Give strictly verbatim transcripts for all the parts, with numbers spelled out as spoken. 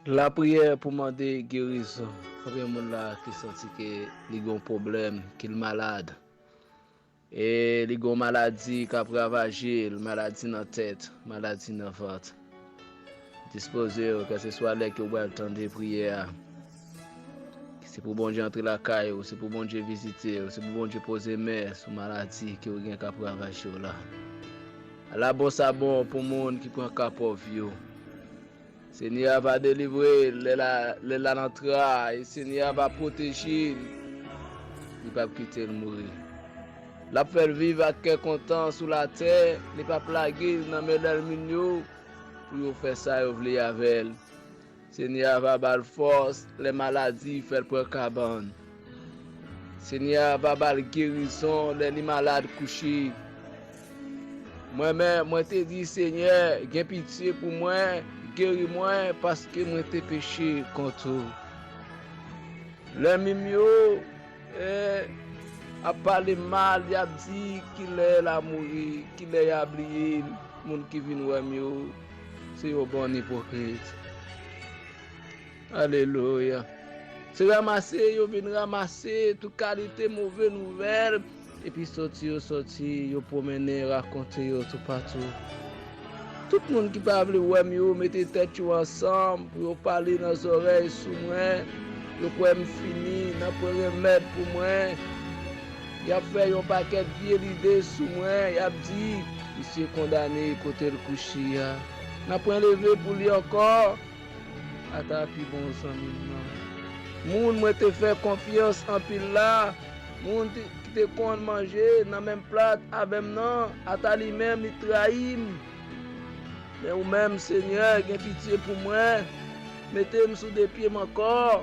Lapriyè pou mande gerizon. Konbyen moun la ki santi ke li gen yon pwoblèm, ke l malad? E li gen yon maladi k ap ravaje l, maladi nan tèt, maladi nan vant. Dispoze w, kèlkeswa lè ke w pral tande priyè a. Se pou Bondye antre lakay ou, se pou Bondye vizite w, se pou Bondye poze men sou maladi ke w gen k ap ravaje w la. Ala bon sa bon pou moun ki pran ka pòv yo. Senyè a va delivre l lè l a, lè l a nan tra, e Senyè a va pwoteje l. Li p ap kite l mouri. L ap fè l viv ak kè kontan sou latè, li p ap lage l nan men lènmi l yo pou yo fè sa yo vle avè l. Senyè a va ba l fòs lè maladi fè l pran kabann. Senyè a va ba l gerizon lè li malad kouche. Mwen menm, mwen te di, Senyè, gen pitye pou mwen, geri mwen, paske mwen te peche kont ou. Lènmi m yo, eh, ap pale m mal, y ap di, kilè l a mouri, kilè y a bliye l, moun ki vin wè m yo, se yon bann ipokrit. Alelouya. Se ranmase, yo vin ranmase tout kalite move nouvèl, epi sòti yo sòti, yo pwomennen, rakonte yo toupatou. Tout moun ki pa vle wè m yo mete tèt yo ansanm pou yo pale nan zòrèy sou mwen. Yo kwè m fini, nanpwen remèd pou mwen. Y ap fè yon pakèt vye lide sou mwen, y ap di, "Misye kondane kote l kouche a. Nanpwen leve pou li ankò." Ata pi bon zanmi m nan. Moun mwen te fè konfyans anpil la, moun te, ki te konn manje nan menm plat avè m nan, ata li menm li trayi m. Men ou menm, Senyè, gen pitye pou mwen, mete m sou de pye m ankò,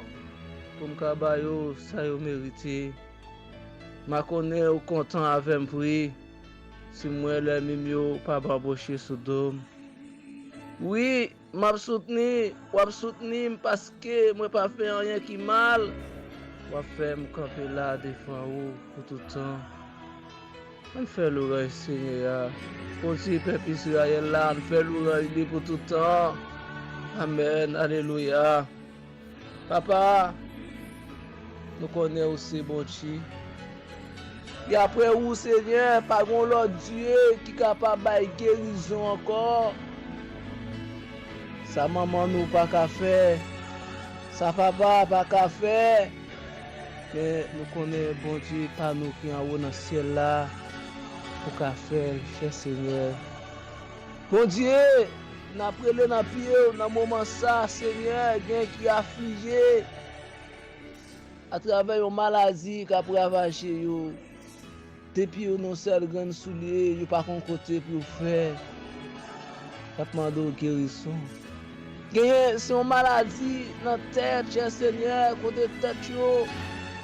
pou m ka ba yo sa yo merite. M a konnen ou kontan avè m vre, si m wè lènmi m yo pa banboche sou do m. Wi, m ap soutni, w ap soutni m paske mwen pa fè anyen ki mal. W ap fè m kanpe la devan ou pou tout tan. Ann fè lwanj Senyè a. Bondye pèp Izrayèl la, ann fè lwanj li pou tout tan. Amèn, alelouya. Papa, nou konnen ou se Bondye. E apre ou, Senyè, pa gen lòt Dye ki kapab bay gerizon ankò. Sa manman nou pa ka fè, sa papa pa ka fè, men nou konnen Bondye pa nou ki anwo nan syèl la pou ka fè l, chè Senyè. Bondye, n ap rele nan pye w nan moman sa, Senyè, gen ki aflije atravè yon maladi k ap ravaje yo. De pye yo nan sèl grenn soulye, yo pa konn kote pou yo fè. Y ap mande w gerizon. Genyen se yon maladi nan tèt, chè Senyè, kote tèt yo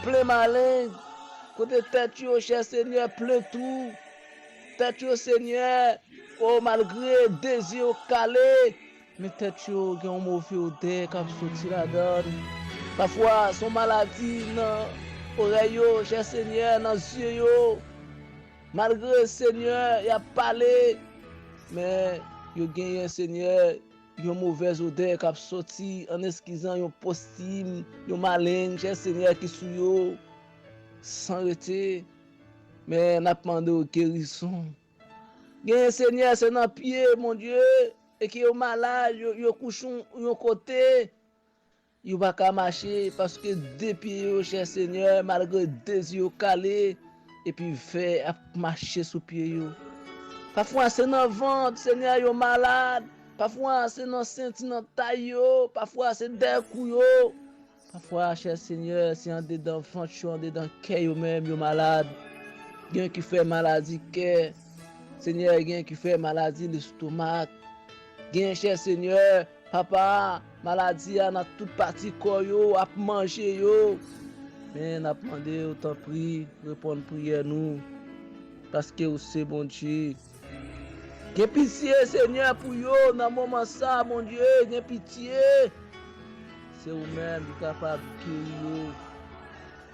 plen maleng, kote tèt yo, chè Senyè, plen twou. Tèt yo, Senyè, o, malgre de zye yo kale, men tèt yo gen yon move odè k ap soti ladan l. Pafwa, se yon maladi nan orèy yo, chè Senyè, nan zye yo. Malgre, Senyè, y ap pale, men yo genyen, Senyè, yon movèz odè k ap soti, an eskizan yon postim, yon maleng, chè Senyè, ki sou yo, san rete. Men n ap mande w gerizon. Genyen, Senyè, se nan pye, Bondye, e ke yo malad, yo, yo kouche yon, yon kote, yo pa ka mache, paske de pye yo, chè Senyè, malgre de zye yo kale, epi vè ap mache sou pye yo. Pafwa, se nan vant, Senyè, yo malad. Pafwa, se nan senti, nan tay yo. Pafwa, se dèyè kou yo. Pafwa, chè Senyè, se andedan vant yo, andedan kè yo menm, yo malad. Gen ki fè maladi kè. Senyè, gen ki fè maladi lestomak. Gen, chè Senyè, papa, maladi a nan tout pati kò yo ap manje yo. Men n ap mande w, tanpri, reponn priyè nou, paske ou se Bondye. Gen pitye, Senyè, pou yo nan moman sa, Bondye, gen pitye. Se ou menm ki kapab geri yo.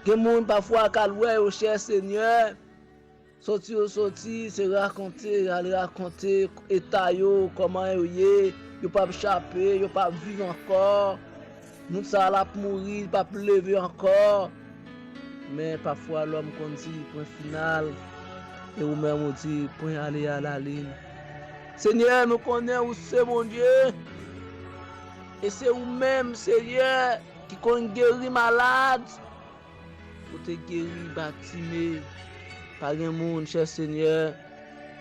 Gen moun pafwa k al wè yo, chè Senyè. Soti yo soti, se rakonte, al rakonte eta yo, kòman yo ye, yo p ap chape, yo p ap viv ankò. Moun sa a l ap mouri, li p ap leve ankò. Men pafwa lòm konn di pwen final, e ou menm ou di pwen ale alalin. Senyè, nou konnen ou se Bondye, e se ou menm, Senyè, ki konn geri malad. Ou te geri Batime. Pa gen moun, chè Senyè,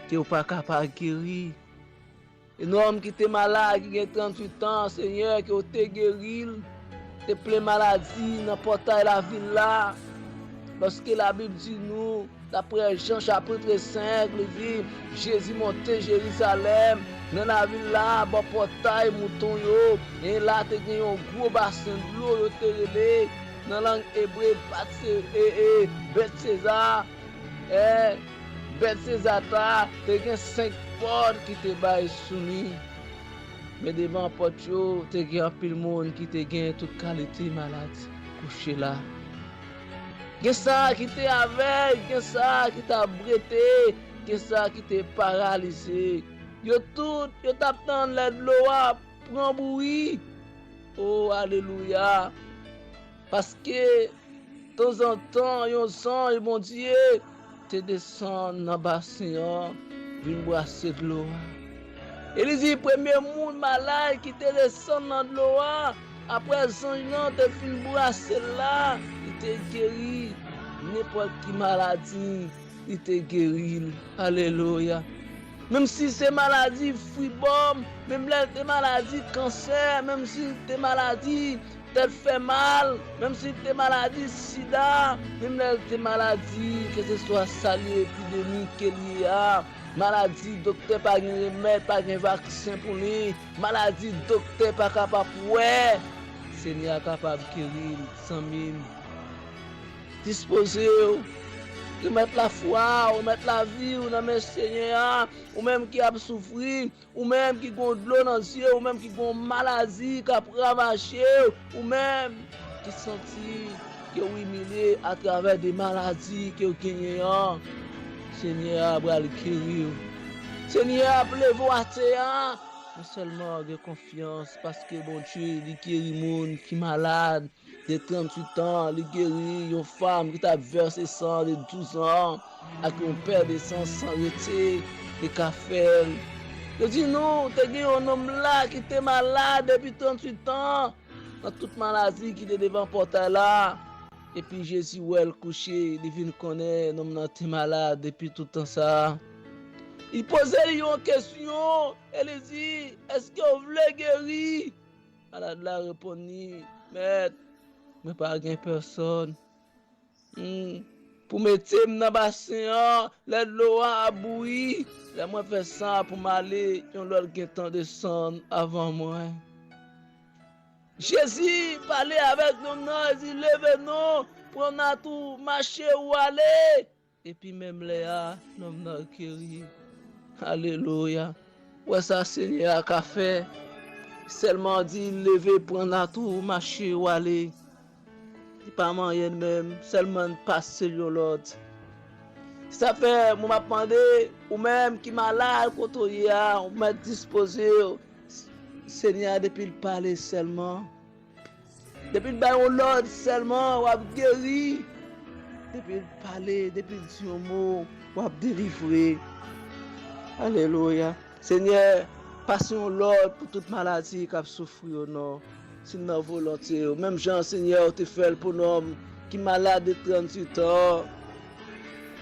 ke w pa ka pa geri. E nonm ki te malad, ki gen tranntuit an, Senyè, ke w te geri l, te plen maladi nan pòtay lavil la. Lòske Labib di nou, daprè Jan chapit senk, li di, Jezi monte Jerizalèm, nan lavil la, bò pòtay mouton yo, e la te gen yon gwo basen dlo, yo te rele, nan lang ebre, Batse-, e, e, Bètseza. E Bètseza ta te gen senk pòt ki te bay sou li. Men devan pòt yo, te gen anpil moun ki te gen tout kalite maladi kouche la. Gen sa ki te avèg, gen sa ki t ap brete, gen sa ki te paralize. Yo tout, yo t ap tann lè dlo a pran bouyi. O, alelouya! Paske, tanzantan, yon zanj Bondye te desann nan basen an, vin brase dlo a. E li di, premye moun malad ki te desann nan dlo a, apre zanj lan te fin brase l la, li te geri nenpòt ki maladi. Li te geri l. Alelouya. Menm si se maladi fibòm, menm lè l te maladi kansè, menm si l te maladi tèt fè mal, menm si l te maladi sida, menm lè l te maladi, keseswa sa l ye, epidemi ke l ye a, maladi doktè pa gen remèd, pa gen vaksen pou li, maladi doktè pa kapab wè, Senyè a kapab geri l, zanmi m. Dispoze w. Remèt lafwa w, remèt lavi w nan men Senyè a. Ou menm ki ap soufri, ou menm ki gon dlo nan zye, ou menm ki gon maladi k ap ravaje w, ou menm ki santi ke w imilye atravè de maladi ke w genyen an, Senyè a pral geri w. Senyè a ap leve w atè a. Men sèlman gen konfyans, paske Bondye, li geri moun ki malad. De tranntuit an, li geri yon fanm ki t ap vèse san de douz an, ak yon pè de san san rete, li ka fè l. Yo di nou, te gen yon nonm la ki te malad depi tranntuit an, nan tout maladi ki te devan pòtay la. Epi Jezi wè l kouche, li vin konnen nonm nan te malad depi tout tan sa a. Li poze li yon kesyon, e li di, èske w vle geri? Malad la reponn li, Mèt, mwen pa gen pèsòn, hmm, pou mete m nan basen an, lè dlo a ap bouyi, lè mwen fè sa pou m ale, yon lòt gentan desann avan mwen. Jezi pale avèk nonm nan, li di, leve non, pran nat ou, mache ou ale. Epi menm lè a, nonm nan geri. Alelouya. Wè sa Senyè a ka fè. Sèlman di l leve, pran nat ou, mache ou ale. Li pa manyen l menm, sèlman l pase l yon lòd. Sa fè, mwen m ap mande, ou menm ki malad kote w ye a, ou mèt dispoze w. Senyè a, depi l pale sèlman, depi l bay yon lòd sèlman, w ap geri. Depi l pale, depi l di yon mo, w ap delivre. Alelouya. Senyè, pase yon lòd pou tout maladi k ap soufri yo, non. Si nan volonte w, menm jan, Senyè, ou te fè l pou nonm ki malad de tranntuit an.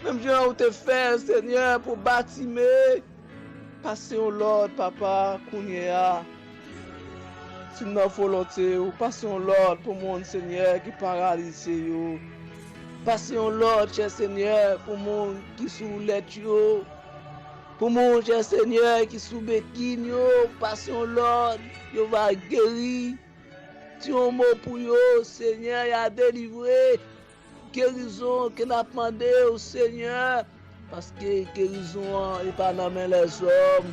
Menm jan ou te fè, Senyè, pou Batime. Pase yon lòd, papa, kounye a. Si nan volonte w, pase yon lòd pou moun, Senyè, ki paralize yo. Pase yon lòd, chè Senyè, pou moun ki sou woulèt yo. Pou moun, chè Senyè, ki sou bekin yo. Pase yon lòd, yo va geri. Di yon mo pou yo, Senyè, y a delivre. Gerizon ke n ap mande w, Senyè, paske gerizon an, li pa nan men lèzòm.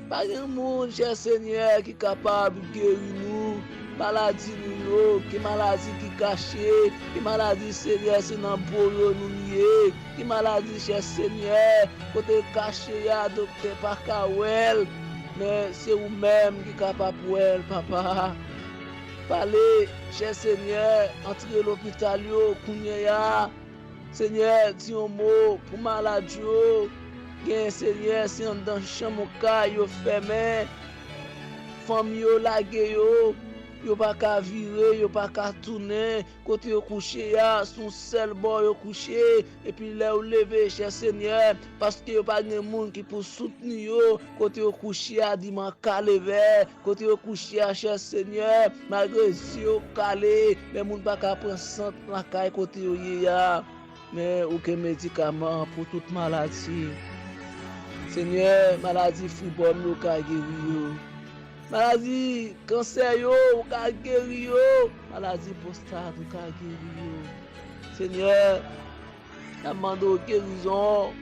Pa gen moun, chè Senyè, ki kapab geri nou. Maladi nou yo, ki maladi ki kache, ki maladi, Senyè, se nan po yo nou li ye. Ki maladi, chè Senyè, kote l kache a, doktè pa ka wè l, men se ou menm ki kapab wè l, papa. Pale, chè Senyè, antre lopital yo kounye a. Senyè, di yon mo pou malad yo. Gen, Senyè, se anndan chanm ou kay yo fèmen. Fanmi yo lage yo. Yo pa ka vire, yo pa ka tounen. Kote yo kouche a, se yon sèl bò yo kouche. Epi lè yo leve, chè Senyè, paske yo pa gen moun ki pou soutni yo, kote yo kouche a, di m an kalevè. Kote yo kouche a, chè Senyè, malgre zye yo kale, men moun pa ka pran sant lakay kote yo ye a. Men ou gen medikaman pou tout maladi. Senyè, maladi fibwòm yo ka geri yo. Maladi kansè yo, ou ka geri yo. Maladi pwostat, ou ka geri yo. Senyè, n ap mande w gerizon.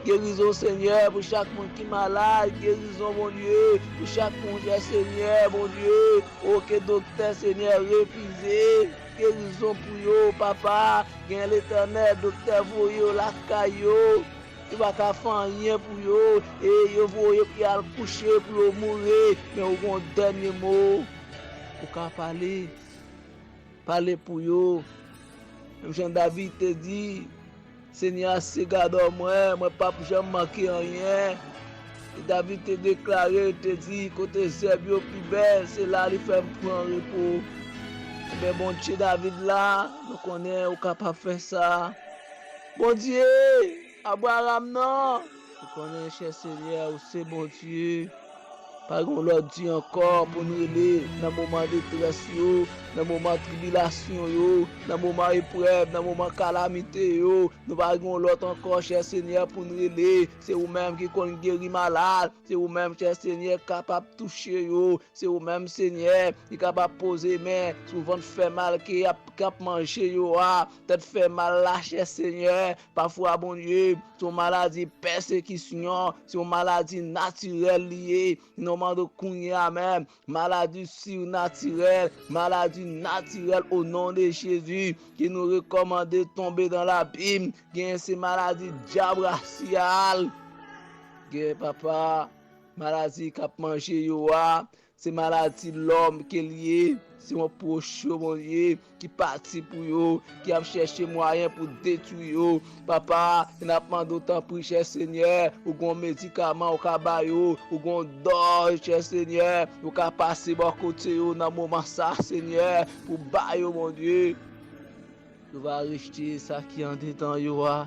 Gerizon, Senyè, pou chak moun ki malad. Gerizon, Bondye, pou chak moun, Senyè, Bondye. Oke, doktè, Senyè, refize. Gerizon pou yo, papa. Gen Letènèl, doktè voye yo lakay yo. Yo pa ka fè anyen pou yo. E yo voye yo pou y al kouche, pou yo mouri. Men ou gen yon dènye mo. Ou ka pale. Pale pou yo. Menm jan David te di, Senyè a se gadò mwen, mwen p ap janm manke anyen. E David te deklare, te di, kote zèb yo pi bèl, se la li fè m pran repo. Ebyen, Bondye David la, nou konnen ou kapab fè sa. Bondye Abraram nan, nou konnen, chè Senyè, ou se Bondye. Pa gen yon lòt Dye ankò pou n rele nan moman detrès yo, nan moman tribilasyon yo, nan moman eprèv, nan moman kalamite yo. Nou pa gen yon lòt ankò, chè Senyè, pou n rele. Se ou menm ki konn geri malad. Se ou menm, chè Senyè, k kapab touche yo. Se ou menm, Senyè, ki kapab poze men sou vant fè mal ki ap, k ap manje yo a. Tèt fè mal la, chè Senyè, pafwa, Bondye, se yon maladi pèsekisyon, se yon maladi natirèl li ye. Nou mande w kounye a menm, maladi sirnatirèl, maladi natirèl, o non de Jezi, ke nou rekòmande tonbe nan labim. Gen se maladi dyab rasyal. Gen, papa, maladi k ap manje yo a. Se maladi lòm ke l ye. Se yon pwoch yo, Bondye, ki pati pou yo, ki ap chèche mwayen pou detwi yo. Papa, n ap mande w tanpri, chè Senyè, ou gen yon medikaman ou ka ba yo, ou gen yon dòz, chè Senyè, ou ka pase bò kote yo nan moman sa, Senyè, pou ba yo, Bondye. Yo va rejte sa ki andedan yo a.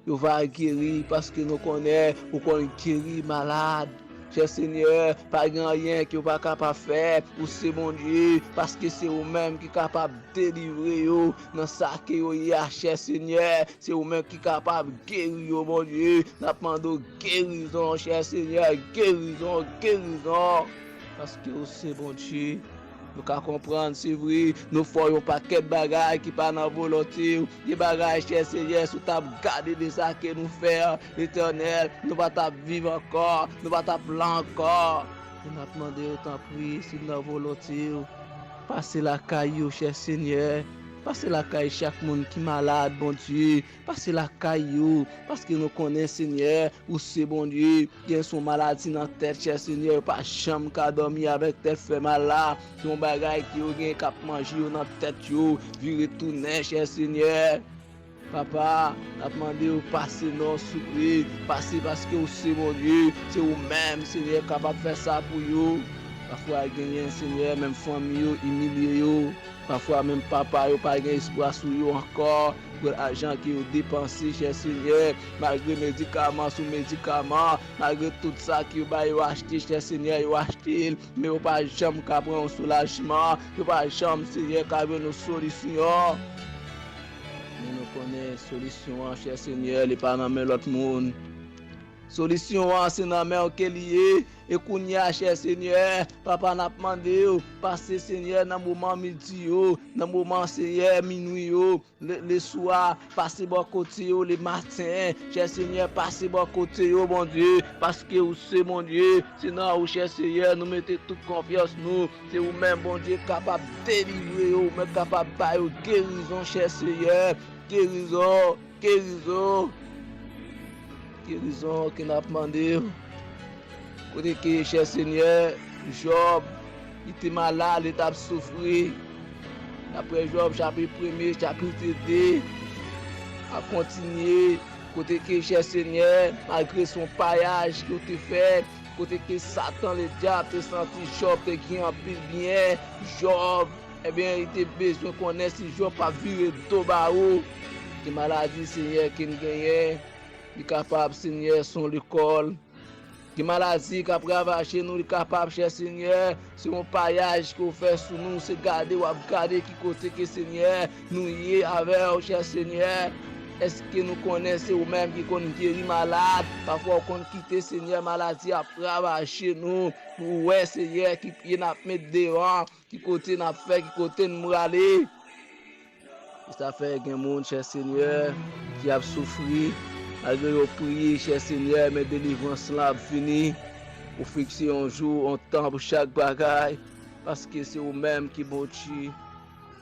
Yo va geri, paske nou konnen ou konn geri malad. Chè Senyè, pa gen anyen ke w pa kapab fè. Ou se Bondye, paske se ou menm ki kapab delivre yo nan sa ke yo ye a, chè Senyè. Se ou menm ki kapab geri yo, Bondye. N ap mande w gerizon, chè Senyè, gerizon, gerizon. Paske ou se Bondye. Nou ka konprann, se vre, nou fè yon pakèt bagay ki pa nan volonte w. Gen bagay, chè Senyè, si w t ap gade de sa ke nou fè, Letènèl, nou pa t ap viv ankò, nou pa t ap la ankò. Men n ap mande w, tanpri, si w nan volonte w, pase lakay yo, chè Senyè. Pase lakay chak moun ki malad, Bondye. Pase lakay yo, paske nou konnen, Senyè, ou se Bondye. Gen se yon maladi nan tèt, chè Senyè, yo pa janm ka dòmi avèk tèt fè mal la. Se yon bagay ke yo gen k ap manje yo nan tèt yo. Vire tounen, chè Senyè. Papa, n ap mande w pase non, souple. Pase paske ou se Bondye. Se ou menm, Senyè, kapab fè sa pou yo. Pafwa genyen, Senyè, menm fanmi yo imilye yo. Pafwa menm papa yo pa gen espwa sou yo ankò. Pou lajan ke yo depanse, chè Senyè, malgre medikaman sou medikaman, malgre tout sa ke yo ba yo achte, chè Senyè, yo achte l, men yo pa janm ka pran yon soulajman, yo pa janm, Senyè, ka jwenn yon solisyon. Men nou konnen solisyon an, chè Senyè, li pa nan men lòt moun. Solisyon an, se nan men w ke li ye. E kounye a, chè Senyè, papa, n ap mande w, pase, Senyè, nan moman midi yo, nan moman, Senyè, minwi yo, le, leswa, pase bò kote yo, lematen, chè Senyè, pase bò kote yo, Bondye, paske ou se Bondye, se nan ou, chè Senyè, nou mete tout konfyans nou, se ou menm, Bondye, kapab delivre yo, ou menm kapab ba yo gerizon, chè Senyè, gerizon, gerizon, gerizon ke n ap mande w. Kote ke, chè Senyè, Jòb, Li te malad, li t ap soufri. Daprè Jòb chapit premye, chapit de, a kontinye, kote ke, chè Senyè, malgre se yon payaj ke w te fè, kote ke Satan, Ledyab, te santi Jòb te gen anpil byen, Jòb, ebyen, li te bezwen konnen si Jòb p ap vire do ba ou. Gen maladi, Senyè, ke n genyen, li kapab, Senyè, se yon lekòl. Gen maladi k ap ravaje nou, li kapab, chè Senyè, se yon payaj ke w fè sou nou, se gade w ap gade ki kote ke, Senyè, nou ye avè w, chè Senyè. Èske nou konnen se ou menm ki konn geri malad? Pafwa w konn kite, Senyè, maladi ap ravaje nou, pou w wè, Senyè, ki pye n ap met devan, ki kote n ap fè, ki kote n prale. E sa fè gen moun, chè Senyè, ki ap soufri, malgre yo priye, chè Senyè, men delivrans lan ap vini. Ou fikse yon jou, yon tan pou chak bagay, paske se ou menm ki Bondye.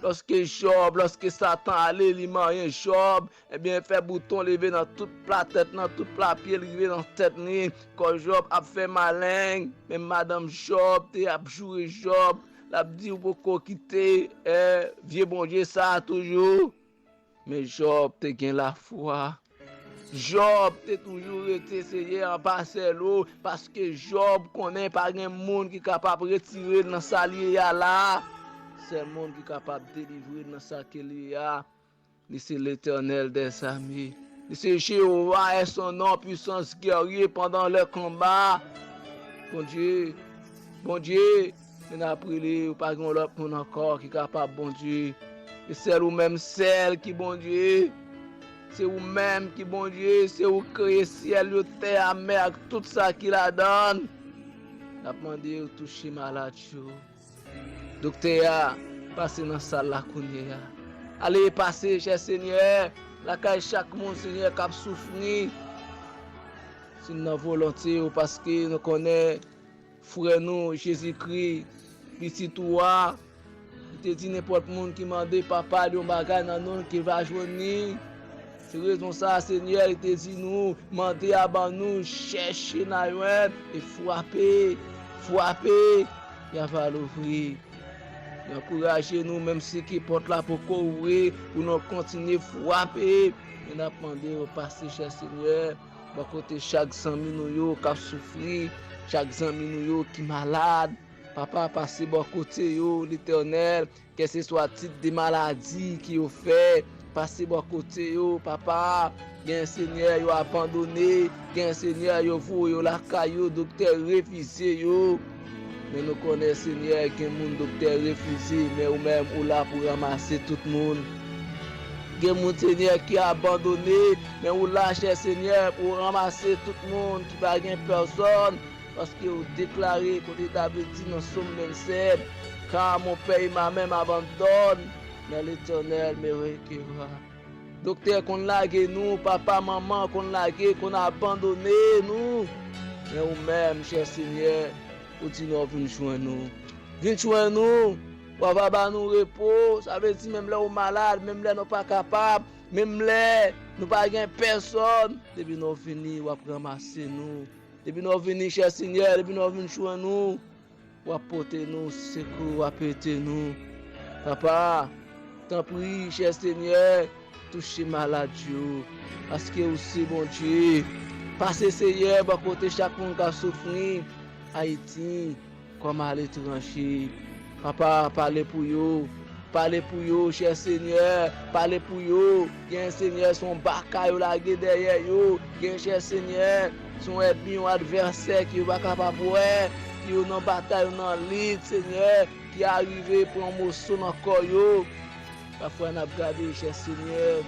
Lòske Jòb, lòske Satan ale, li manyen Jòb, ebyen, fè bouton leve nan tout pla tèt, nan tout pla pye, l rive nan tèt li. Kò Jòb ap fè malen, menm madanm Jòb te ap joure Jòb, l ap di, "Ou poko kite, eh, vye Bondye sa a toujou?" Men Jòb te gen lafwa. Jòb te toujou rete Senyè an pa sèl ou, paske Jòb konnen pa gen moun ki kapab retire l nan sa l ye a la. Sèl moun ki kapab delivre l nan sa ke l ye a, li se Letènèl dèzame. Li se Jewova è son non, pwisans gèrye pandan lè konba. Bondye, Bondye, men n ap rele ou, pa gen yon lòt moun ankò ki kapab, Bondye. E sèl ou menm sèl ki Bondye. Se ou menm ki Bondye, se ou kreye syèl yo, tè a, mè ak tout sa ki ladan l. N ap mande ou touche malad yo. Doktè a, pase nan sal la kounye a. Ale pase, chè Senyè, lakay chak moun, Senyè, k ap soufri. Si n nan volonte ou, paske nou konnen frè nou, Jezikri, pitit ou a, li te di nenpòt moun ki mande Papa l yon bagay nan non l, ke l va jwenn li. Se rezon sa a, Senyè, li te di nou, mande a ban nou, chèche n a jwenn, e frape, frape, y a va louvri. Li ankouraje nou, menm si ke pòt la poko ouvri, pou nou kontinye frape. E n ap mande w pase, chè Senyè, bò kote chak zanmi nou yo k ap soufri, chak zanmi nou yo ki malad. Papa, pase bò kote yo, Letènèl, kèlkeswa tip de maladi ke yo fè, pase bò kote yo, Papa. Gen, Senyè, yo abandone, gen, Senyè, yo voye yo lakay yo, doktè refize yo. Men nou konnen, Senyè, gen moun doktè refize, men ou menm, ou la pou ranmase tout moun. Gen moun, Senyè, ki abandone, men ou la, chè Senyè, pou ranmase tout moun ki pa gen pèsòn, paske ou deklare, kote David di nan Sòm vennsèt, Car mon père et ma mère m'abandonnent, mais l'Éternel me recueillera. Doktè konn lage nou, papa, manman konn lage, konn abandone nou. Men ou menm, chè Senyè, ou di nou vin jwenn nou. Vin jwenn nou, w ap ba nou repo. Sa vle di, menm lè ou malad, menm lè nou pa kapab, menm lè nou pa gen pèsòn, depi nou vini, w ap ranmase nou. Depi nou vini, chè Senyè, depi nou vin jwenn nou, w ap pote nou sekou, w ap ede nou. Papa, tanpri, chè Senyè, touche malad yo, paske ou se Bondye. Pase, Senyè, bò kote chak moun k ap soufri, Ayiti kòm aletranje. Papa, pale pou yo. Pale pou yo, chè Senyè. Pale pou yo. Gen, Senyè, se yon baka yo lage dèyè yo. Gen, chè Senyè, se yon ènmi, yon advèsè ke yo pa kapab wè, ke yo nan batay, yo nan lit, Senyè, ki arive pran moso nan kò yo. Pafwa n ap gade, chè Senyè,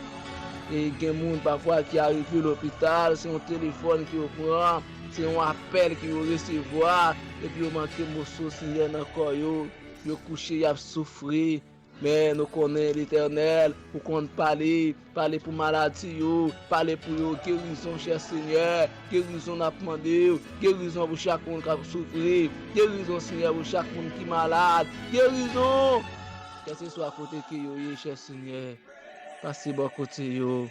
e gen moun pafwa ki arive lopital, se yon telefòn ke yo pran, se yon apèl ke yo resevwa, epi yo manke moso, Senyè, nan kò yo. Yo kouche, y ap soufri. Men nou konnen, Letènèl, ou konn pale, pale pou maladi yo, pale pou yo, gerizon, chè Senyè, gerizon n ap mande w, gerizon pou chak moun k ap soufri, gerizon, Senyè, pou chak moun ki malad, gerizon, kèlkeswa kote ke yo ye, chè Senyè, pase bò kote yo,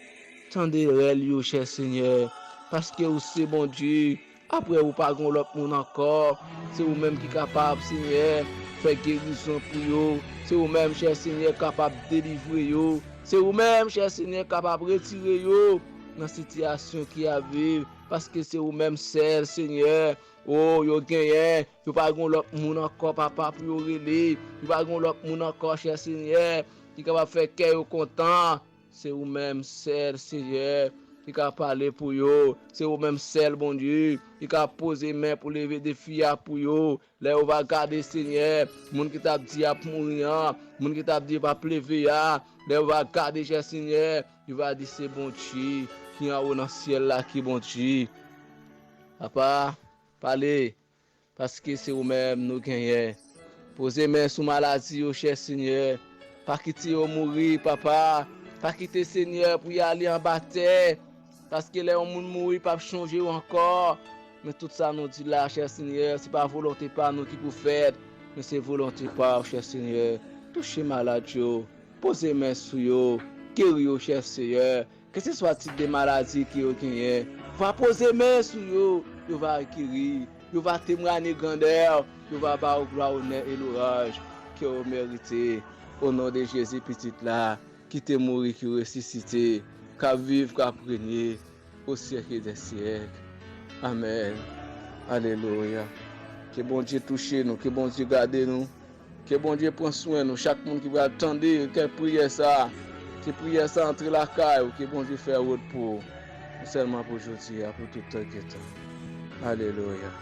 tande rèl yo, chè Senyè, paske ou se Bondye, Apre ou pa gen lòt moun ankò. Se ou menm ki kapab, Senyè, fè gerizon pou yo. Se ou menm, chè Senyè, kapab delivre yo. Se ou menm, chè Senyè, kapab retire yo nan sitiyasyon ki ap viv. Paske se ou menm sèl, Senyè. O, yo genyen. Yo pa gen lòt moun ankò, papa, pou yo rele. Yo pa gen lòt moun ankò, chè Senyè, ki kapab fè kè yo kontan. Se ou menm sèl, Senyè, ki ka pale pou yo. Se ou menm sèl, Bondye, ki ka poze men pou leve defi a pou yo. Lè yo va gade, Senyè, moun ki t ap di y ap mouri an, moun ki t ap di yo p ap leve a, lè yo va gade, chè Senyè, yo va di se Bondye ki anwo nan syèl la ki Bondye. Papa, pale, paske se ou menm nou genyen. Poze men sou maladi yo, chè Senyè. Pa kite yo mouri, papa. Pa kite, Senyè, pou y ale anba tè. Paske lè yon moun mouri, p ap chonje yo ankò. Men tout sa nou di la, chè Senyè, se pa volonte pa nou ki pou fèt, men se volonte pa w, chè Senyè. Touche malad yo. Poze men sou yo. Geri yo, chè Senyè. Keseswa tip de maladi ke yo genyen, va poze men sou yo, yo va geri, yo va temwanye grandè w, yo va ba w glwa, onè e lwanj ke w merite. O non de Jezi, Pitit la, ki te mouri, ki resisite, k ap viv, k ap renye o syèk dè syèk. Amèn. Alelouya. Ke Bondye touche nou, ke Bondye gade nou. Ke Bondye pran swen nou, chak moun ki pral tande kèk priyè sa, ke priyè sa antre lakay ou, ke Bondye fè wout pou ou. Non sèlman pou jodi a, pou tout tan gen tan. Alelouya.